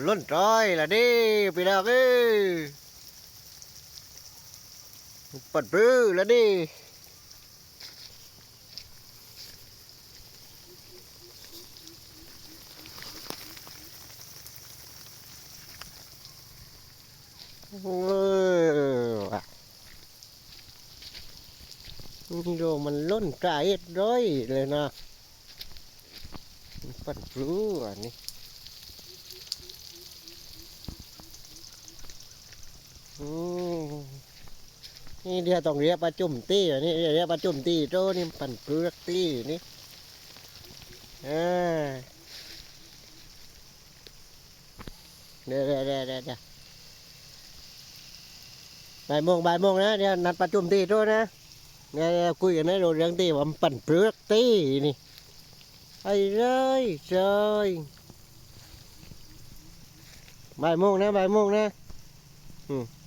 ລົ້ນຕາຍລະເດ້ ພີ່ນ້ອງເອີຍ ປັນປືລະເດ້. ເອີ ໂດ ມັນລົ້ນກາເຮັດດ້ອຍເລີຍນະ ມັນປັນປືອັນນີ້. ອືມ ນີ້ດຽວຕ້ອງລຽກປາຈຸ້ມຕີ ອັນນີ້ລຽກປາຈຸ້ມຕີໂຕນີ້ ມັນປັນປືລັກຕີນີ້. ເອີ ດຽວ ດຽວ ດຽວ ດຽວ ດຽວ ບ່າຍໂມງ ບ່າຍໂມງນະ ດຽວນັດປະຊຸມທີ່ໂຕນະ ດຽວ ດຽວຄຸຍກັນໃນໂລດເລື່ອງທີ່ວ່າມັນປັນເປືອກຕີນີ້ ໄປເລີຍເຊີຍ ບ່າຍໂມງນະ ບ່າຍໂມງນະ ອືມ.